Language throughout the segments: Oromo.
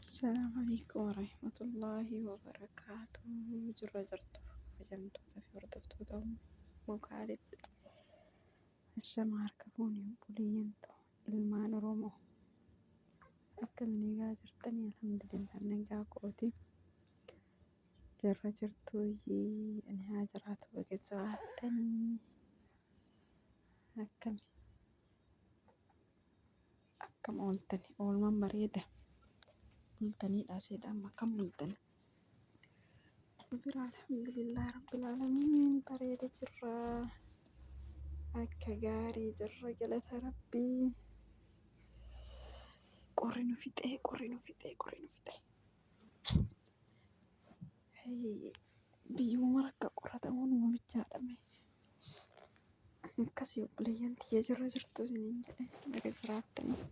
Assalaamu alaikum warahmatullaahi wabarakaatuh. Jirra jirtu kabajamtoota fi hordoftoota mukaalitti. Ashama harka fuune obboleeyyan too ilmaan Oromoo. Akkam nagaa jirtanii? Alhamdulillah nagaa kooti. Jirra jirtuuyyii ani haa jiraatu baga jiraattanii. Akkami akkam ooltani? Oolmaan bareeda. Bultaniidha seeta amma akkam bultani? Bira alhamdulillah rabbil aalamiin bareeda jirra. Akka gaarii jirra galata rabbii. Qorri nu fixee qorri nu fixee qorri nu fixee. Biyyuma akka qoratamuun nu bichaadhame. Akkasii obboleeyyan tiyya jirra jirtu isiniin jedhe baga jiraattanii.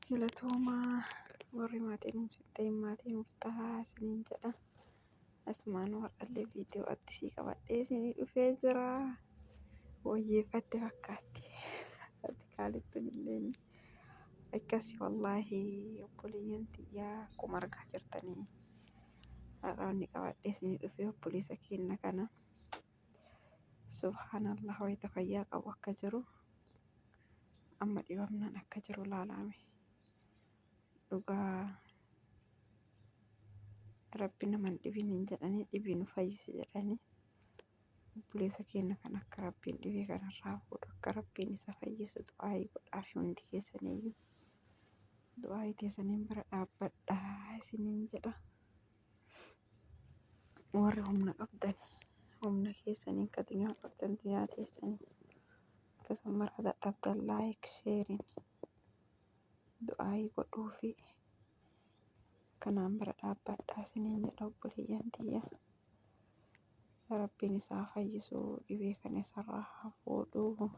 Galatoomaa warri maatii nuuf hin ta'in maatii nuuf tahaa isiniin jedha. Asumaan har'allee viidiyoo addisii qabadhee isinii dhufee jira. Wayyeeffatte fakkaatti. Ati kaalittuun illee akkasi wallaahi obboleeyyan tiyyaa akkuma argaa jirtanii. Har'a wanni qabadhee isinii dhufee obboleessa keenya kana. Subhaanallah wayita fayyaa qabu akka jiru amma dhibamnaan akka jiru laalame. Dhugaa rabbi nama hin dhibin hin jedhanii dhibii nu fayyisi jedhanii obboleessa keenya kan akka rabbiin dhibee kanarraa fuudhu akka rabbiin isa fayyisu du'aayii godhaafi hundi keessaniyyuu du'aayii teessaniin bira dhaabbadhaa isiniin jedha. Warri humna qabdan humna keessaniin ka dunyaa qabdan dunyaa teessanii akkasuma mara dadhabdan laayik sheeriin du'aayii godhuufi kanaan bira dhaabbadhaa isiniin jedha obboleeyyan tiyya. Rabbiin isaa fayyisu dhibee kana isarraa haa fuudhu.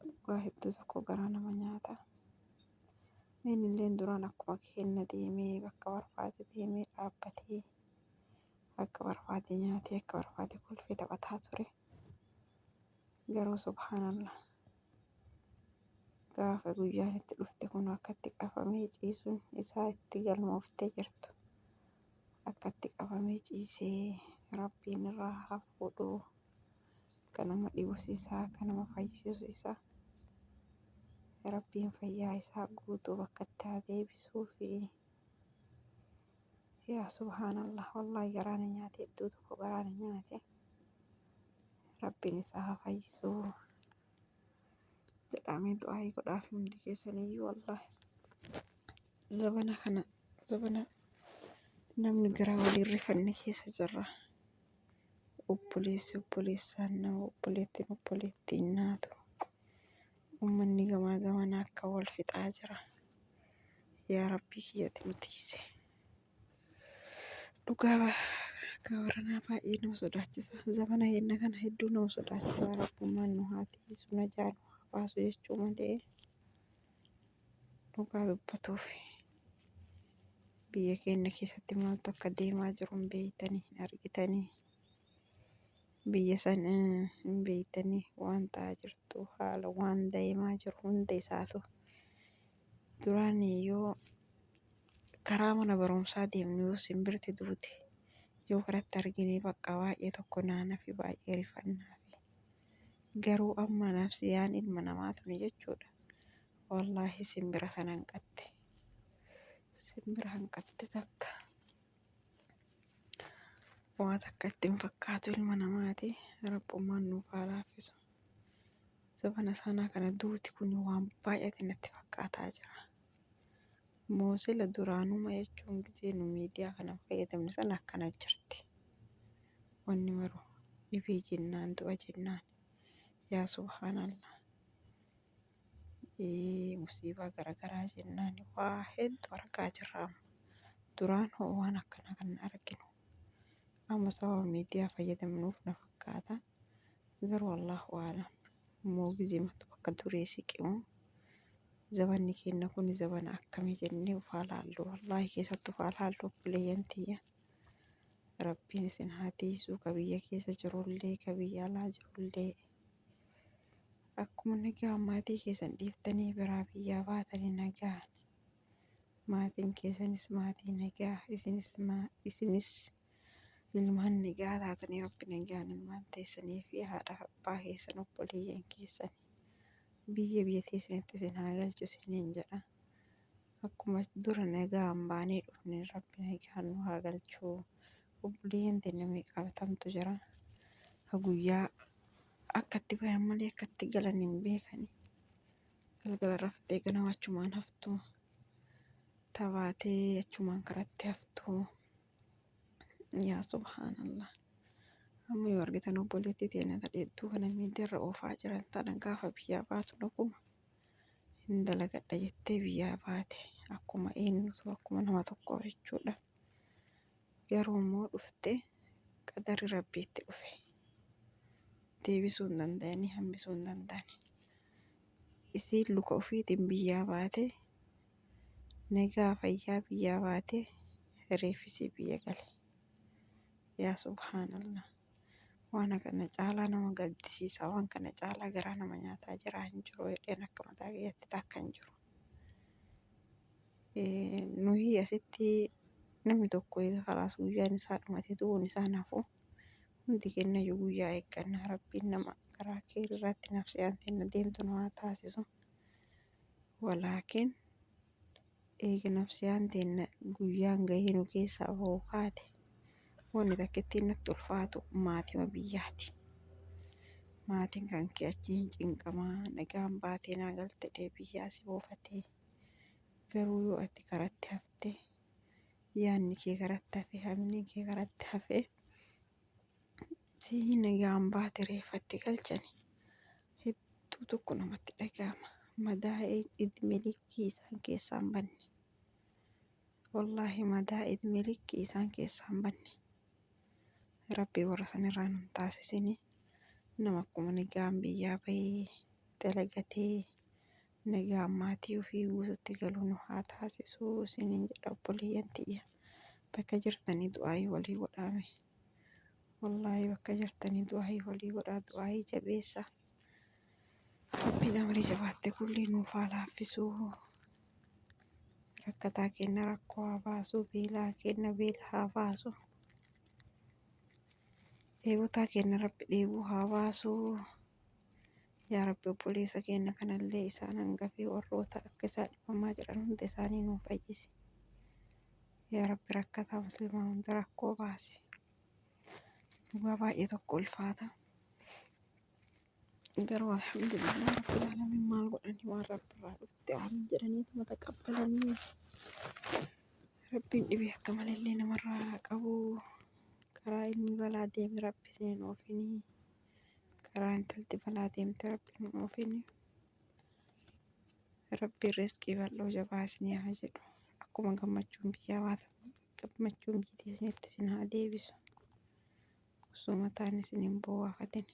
Dhugaa hedduu tokko garaa nama nyaata. Innilleen duraan akkuma keenna deemee bakka barbaade deemee dhaabbatee akka barbaade nyaatee akka barbaade kolfee taphataa ture. Garuu subhaanallah gaafa guyyaan itti dhufte kun akkatti qabamee ciisuun isaa itti galmooftee jirtu. Akkatti qabamee ciisee rabbiin irraa haa fuudhu. Akka nama dhibus isaa akka nama fayyisisu isaa. Rabbiin fayyaa isaa guutuu bakkatti haa deebisuufi. Yaa subhaanallah wallaahi garaa na nyaate hedduu tokko garaa na nyaate. Rabbiin isaa haa fayyisuu jedhamee du'aayii godhaaf hundi keessaniyyuu wallaahi. Zabana kana zabana namni garaa waliin rifanne keessa jirra. Obboleessi obboleessaan nama obboleettiin obboleettiin naatu. Ummanni gamaa gamana akka wal fixaa jira. Yaa Rabbii kiyya ati nu tiisi. Dhugaa akka baranaa baay'ee nama sodaachisa. Zamana keenya kana hedduu nama sodaachisa. Rabbummaan nu haa tiisu najaa nu haa baasu jechuu malee dhugaa dubbatuuf biyya keenya keessatti maaltu akka deemaa jiru hin beektanii hin argitanii. Biyya san hin beektanii waan ta'aa jirtu haala waan deemaa jiru hunda isaatu duraan yoo karaa mana barumsaa deemnu yoo simbirti duute yoo karatti argine bakka baay'ee tokko naana fi baay'ee rifannaa fi garuu amma nafsiyaan ilma namaa tuni jechuudha wallaahi simbira sana hanqatte simbira hanqatte takka. Waa takka itti hin fakkaatu ilma namaati. Rabbummaan nuuf haa laaffisu. Zabana sanaa kana duuti kun waan baay'ate natti fakkaataa jira. Moosila duraanuma jechuun gisee nu miidiyaa kana fayyadamne sana akkana jirti. Wanni maru dhibee jennaan du'a jennaan yaa subhaanallah. Musiibaa garagaraa jennaan waa hedduu argaa jirra amma. Duraan hoo waan akkanaa kan hin arginu. Amma sababa miidiyaa fayyadamnuuf na fakkaata. Garuu Allahu aalam. Immoo gizimatu bakka durii siqimu. Zabanni keenya kun zabana akkamii jennee ufaa laallu. Wallaahi keessatti ufaa laallu obboleeyyan tiyya. Rabbiin isin haa tiisu ka biyya keessa jirullee ka biyya alaa jirullee. Akkuma nagaa maatii keessan dhiiftanii biraa biyyaa baatanii nagaan Maatiin keessanis maatii nagaa isinis isinis ilmaan nagaa taatanii rabbi nagaan ilmaan teessanii fi haadha abbaa keessan obboleeyyan keessan biyya biyya teessanitti isin haa galchu isiniin jedha. Akkuma dura nagaan baanee dhufne rabbi nagaan nu haa galchu. Obboleeyyan teenya meeqaatamtu jira. Ka guyyaa akkatti bayan malee akkatti galan hin beekani. Galgala raftee ganama achumaan haftu. Tabaatee achumaan karatti haftu. Yaa subhaanallah. Amma yoo argitan obboleettii teenya ta dheettuu kana miidiyaarra oofaa jiran tana gaafa biyyaa baatu dhuguma hin dalagadha jettee biyyaa baate akkuma eenyutu akkuma nama tokkoo jechuudha. Garuu immoo dhufte qadarri rabbiitti dhufe. Deebisuu hin danda'anii hambisuu hin danda'ani. Isiin luka ofiitiin biyyaa baate nagaa fayyaa biyyaa baate reeffisii biyya gale. Yaa subhaanallah. Waan kana caalaa nama gaddisiisa waan kana caalaa garaa nama nyaataa jira hin jiru jedheen akka mataa kiyyatti takka hin jiru. Nuyi asitti namni tokko eega kalaas guyyaan isaa dhumate du'uun isaa hin hafu. Hundi keenyayyuu guyyaa eegganna. Rabbiin nama karaa keerii irratti nafsiyaan teenna deemtu nu haa taasisu. Walaakin eega nafsiyaan teenna guyyaan gahee nu keessaa bahu kaate wanni takkittiin natti ulfaatu maatima biyyaati. Maatiin kan kee achi hin cinqamaa nagaan baatee naa galte dhee biyyaa si buufatee. Garuu yoo ati karatti hafte yaadni kee karatti hafe hamliin kee karatti hafe si nagaan baate reeffatti galchani hedduu tokko namatti dhaga'ama. Madaa idme likkii isaan keessaa hin banne. Wallaahi madaa idme likkii isaan keessaa hin banne. Rabbi warra sanirraa nun taasisini. Nama akkuma nagaan biyyaa bahee dalagatee nagaan maatii ofii guututti galuu nu haa taasisu isiniin jedha obboleeyyan tiyya. Bakka jirtanii du'aayii walii godhaame. Wallaahi bakka jirtanii du'aayii walii godhaa du'aayii jabeessa. Rabbiin amrii jabaatte kulli nuuf haa laaffisu. Rakkataa keenya rakkoo haa baasu. Beelaa keenya beela haa baasu. Dheebotaa keenya rabbi dheebuu haa baasu. Yaa Rabbi obboleessa keenya kanallee isaan hangafee warroota akka isaa dhibamaa jiran hunda isaanii nuu fayyisi. Yaa Rabbi rakkataa musliimaa hunda rakkoo baasi. Dhugaa baay'ee tokko ulfaata. Garuu alhamdulillah rabbil aalamiin maal godhanii waan rabbi irraa dhufte aamin jedhaniituma taqabbalanii. Rabbiin dhibee akka malellee namarraa haa qabu. Karaa ilmi balaa deeme rabbi isin hin oofinii. Karaa intalti balaa deemte rabbi hin oofini. Rabbiin riizqii bal'oo jabaa isinii haa jedhu. Akkuma gammachuun biyyaa baatan gammachuun biyya isinitti isin haa deebisu. Osoo mataan isin hin bowwaafatin.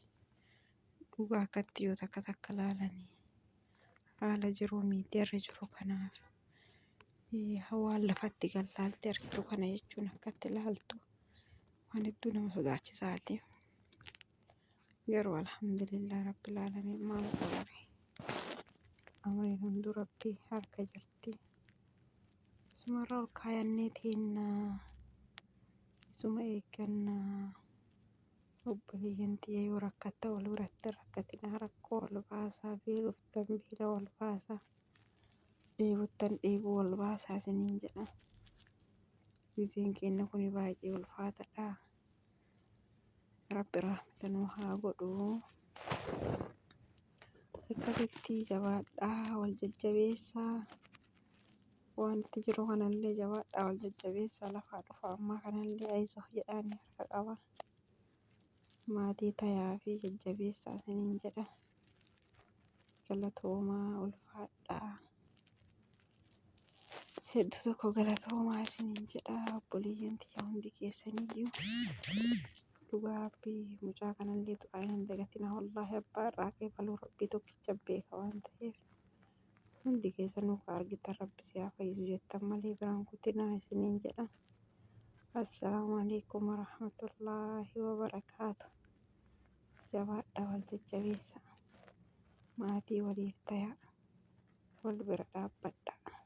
Dhugaa akkatti yoo takka takka laalanii haala jiruu miidiyaarra jiru kanaaf waan lafatti gallaalte argitu kana jechuun akkatti laaltu waan hedduu nama sodaachisaati. Garuu alhamdulillah rabbil aalamiin maal godhare amriin hunduu rabbii harka jirti. Isumarra ol kaayannee teennaa isuma eeggannaa obboleeyyan tiyya yoo rakkatta wal biratti rakkatinaa rakkoo wal baasaa beeloftan beela wal baasaa dheebottan dheebuu wal baasaa isiniin jedha. Gizeen keenya kuni baay'ee ulfaataadha. Rabbi rahmata nuu haa godhu. Akkasitti jabaadhaa wal jajjabeessaa. Waan itti jiru kanallee jabaadhaa wal jajjabeessaa lafaa dhufa ammaa kanallee ayizoo jedhaanii harka qaba. Maatii tayaa fi jajjabeessaa isiniin jedha. Galatoomaa ulfaadhaa. Hedduu tokko galatoomaa isiniin jedha obboleeyyan tiyya hundi keessaniyyuu. Dhugaa rabbii mucaa kanallee du'aa hin dagatinaa wallaahi abbaa irraa qeebaluu rabbii tokkicha beeka waan ta'eef. Hundi keessanuu ka argitan rabbi si haa fayyisu jettan malee biraan kutinaa isiniin jedha. Assalaamu alaikum warahmatullaahi wabarakaatu. Jabaadhaa wal jajjabeessaa. Maatii waliif tayaa. Wal bira dhaabbadhaa.